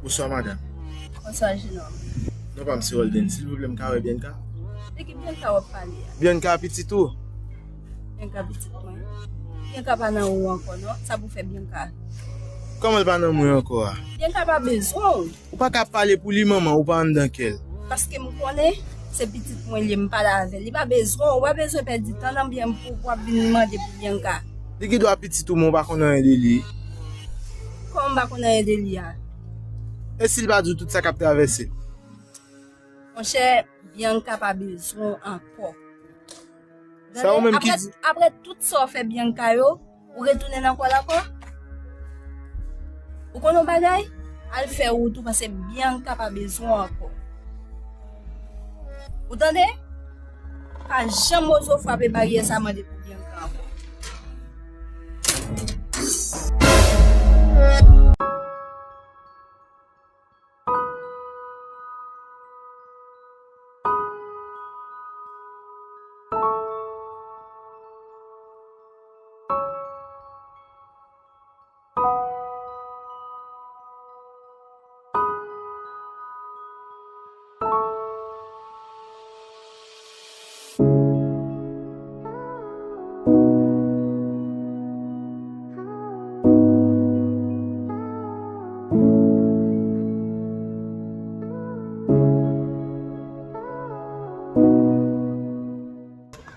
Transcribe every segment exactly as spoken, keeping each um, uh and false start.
Bonswa, madanm. Bonswa, jenòm. Non pa m se Walden. Silvouplè, m ka wè Bianca? De ki Bianca w ap pale a? Bianca pitit ou? Bianca pitit mwen. Bianca pa nan ou ankò, non. Sa pou fè Bianca? Kòman l pa nan mwen ankò a? Bianca pa bezwen w. Ou pa ka pale pou li, manman, ou pa anndan kè l. Paske m konnen se pitit mwen li ye, m pale avè l. Li pa bezwen w, ou pa bezwen pèdi tan nan byen pou w ap vin mande pou Bianca. Li gen dwa pitit ou, men ou pa konn anyen de li. Kòman m pa konn anyen de li a? E si l pa di w tout sa k ap travèse l? Monchè, Bianca pa bezwen w ankò. Sa ou menm ki di? Apre tout sa w fè Bianca yo, ou retounen nan kò l ankò? Ou konn yon bagay? Al fè wout ou, paske Bianca pa bezwen w ankò. Ou tande? Pa janm oze w frape baryè sa mande pou Bianca ankò.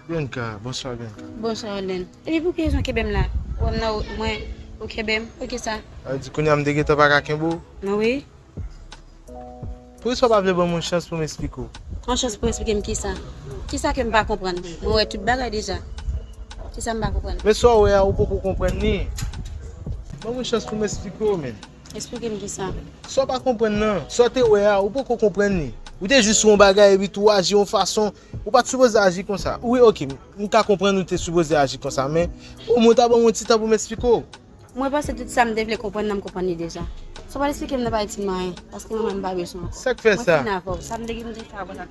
Bianca, bonswa Bianca. Bonswa Walden. Epi pou ki rezon kenbe m la? Ou wè m nan wout mwen, ou kenbe m, poukisa? Sa vle di kounye a m te gentan pa ka kenbe w? Non, wi. Poukisa w pa vle ban m yon chans pou m eksplike w? Yon chans pou eksplike m kisa? Kisa ke m pa konprann? Mwen wè tout bagay deja. Kisa m pa konprann? Men sa w wè a, ou poko konprann li. Ban m yon chans pou m eksplike w, men. Eksplike m kisa? Sa w pa konprann nan. Sa w te wè a, ou poko konprann li. Ou te jis wè yon bagay epi tou w aji yon fason. Ou pa t sipoze aji konsa. Wi, oke, m, m ka konprann ou te sipoze aji konsa, men omwen w ta ban m yon ti tan pou m eksplike w. Mwen panse tout sa m te vle konprann nan m konprann li deja. Sa w pral eksplike m nan pa itil mwen anyen, paske mwen menm m pa bezwen ankò. Sa k fè sa? Mwen fini avè w. Sa m te gen pou m te fè avè w la.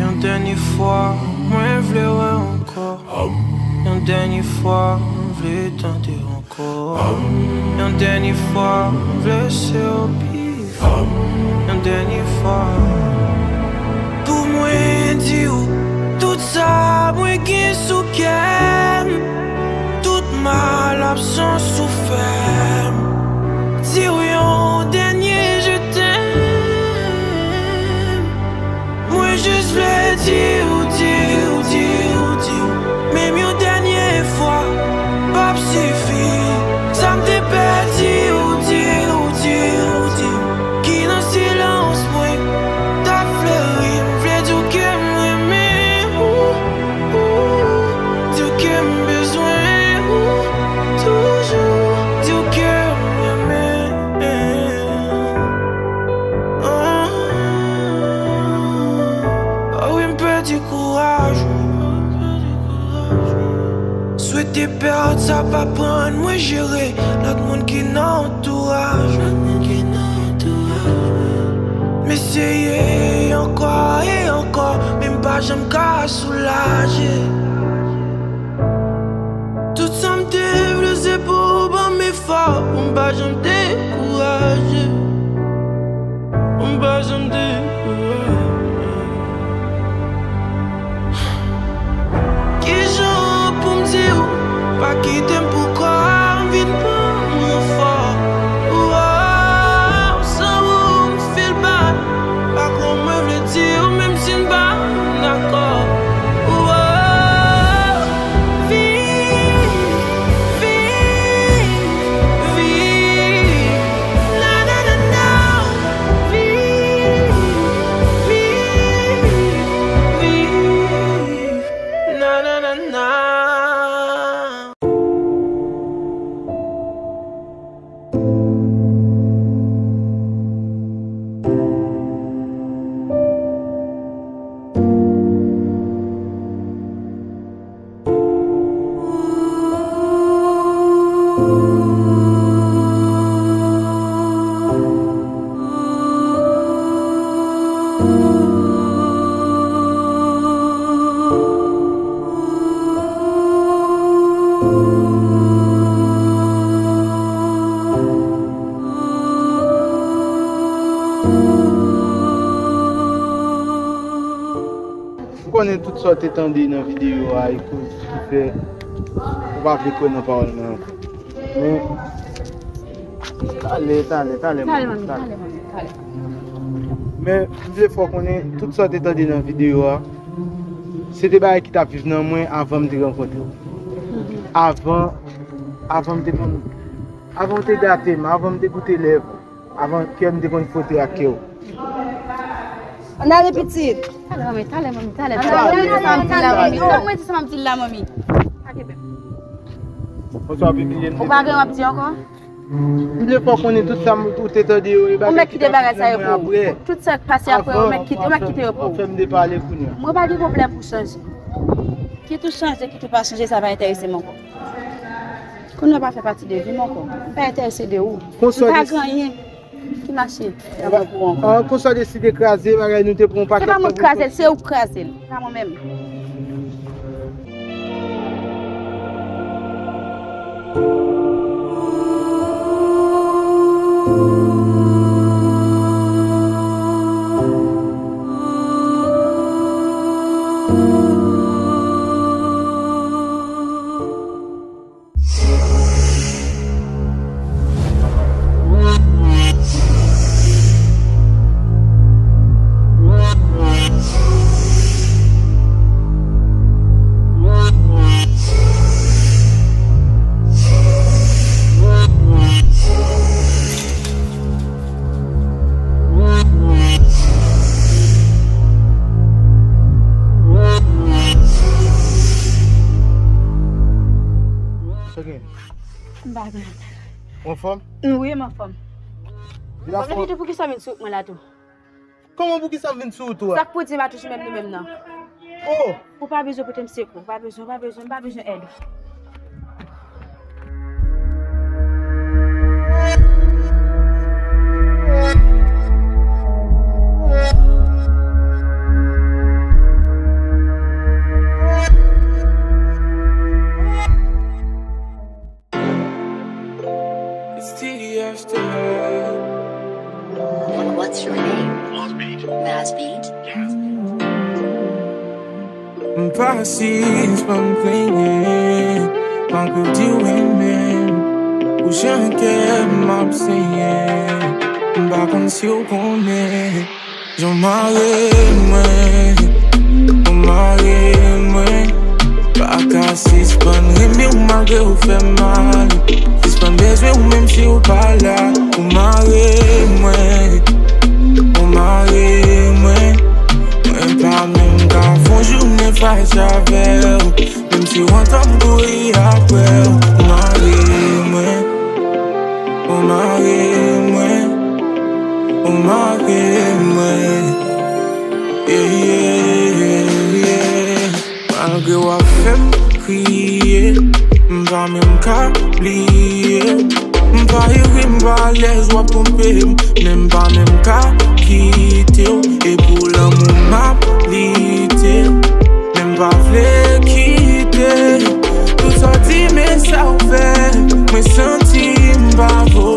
Yon dènye fwa, mwen vle wè w ankò. Yon dènye fwa, mwen vle tande w ankò. Yon dènye fwa, mwen vle se w pi fò. Yon dènye fwa. Pou mwen di w tout sa mwen gen sou kè m, tout mal absans ou fè m. Di w yon dènye je t'aime. Mwen jis vle di w, di w, di w, di w, menm yon dènye fwa p ap sifi. Sa m te pè di w, di w, di w, di w, ki nan silans mwen t ap fleri. M vle di w ke m renmen w, di w ke m bezwen w toujou, di w ke m renmen w. Oh, oh wi, m pèdi kouraj. Swete pèd sa pa aprann mwen jere lòt moun ki nan antouraj. M eseye ankò e ankò, men m pa janm ka soulaje. Tout sa m te vle se pou w ban m efò, pou m pa janm dekouraje. Pou m pa janm dekouraje. Kijan pou m di w, pa kite m pou kò a vin pran m fò. Ou, ou, san ou m feel bad. Pa kwè mwen vle di w, menm si Tout sa w te tande nan videyo a, e koz ki fè ou pa vle kwè nan pawòl mwen ankò. Men, talè, talè, talè, talè, manmi, talè, manmi, talè. Men, m vle fè w konnen, tout sa w te tande nan videyo a, se te bagay ki t ap viv nan mwen avan m te rankontre w. Avan, avan m te konn, avan w te gate m, avan m te goute lèv ou. Avan kè m te konn fwote ak kè w. Ann ale, pitit. Talè, manmi, talè, manmi, talè, talè. Ann ale, ann ale, ann ale, ann ale. Fòk mwen di sa m ap di l la, manmi. Pa gen pèp. Fòk w ap pibliye m. Ou pa gen w ap di ankò? M vle fè w konnen tout sa m, ou te tande yo, e bagay ki t ap fèt nan mwen apre. Tout sa k pase apre, ou mèt kite, ou mèt kite yo pou ou. Fè m depale kounye a. Mwen pa gen pwoblèm pou chanje. Kit ou chanje, kit ou pa chanje, sa pa enterese m ankò. Kounye a w pa fè pati de vi m ankò. M pa enterese de ou. M pa gen anyen ki mache nan kò pou ou ankò. Konsa w deside kraze bagay nou te pran yon pakèt tan pou. Se pa mwen k kraze l, se ou k kraze l. Pa mwen menm. M pa gen. Ou anfòm? Wi, m anfòm. Mwen menm tou, poukisa w vin sou wout mwen la tou? Kòman poukisa m vin sou wout ou a? Sa k pou di m pa toujou menm nou menm nan? Oh! Ou pa bezwen pote m sekou, ou pa bezwen, ou pa bezwen, m pa bezwen èd ou. It's T D F style. What's your name? Mass Beat. M pa sispann plenyen, m anko di w renmen m. Pou jan kè m ap senyen, m pa konn si w konnen. Jan w mare mwen, w mare mwen. Pa ka sispann renmen w malgre w fè m mal. Sispann bezwen w menm si w pa la. W mare mwen, w mare mwen. Mwen pa menm ka fè yon jounen fache avè w. Menm si w antan m kouri apre w. W mare mwen, w mare mwen. W mare mwen. Yeah, yeah, yeah, yeah. Malgre w ap fè m kriye, m pa menm ka bliye. M pa iri, m pa alèz, w ap twonpe m, men m pa menm ka kite w. E pou lanmou m ap lite, men m pa vle kite. Tout sa w di, men sa w fè, mwen santi m pa vo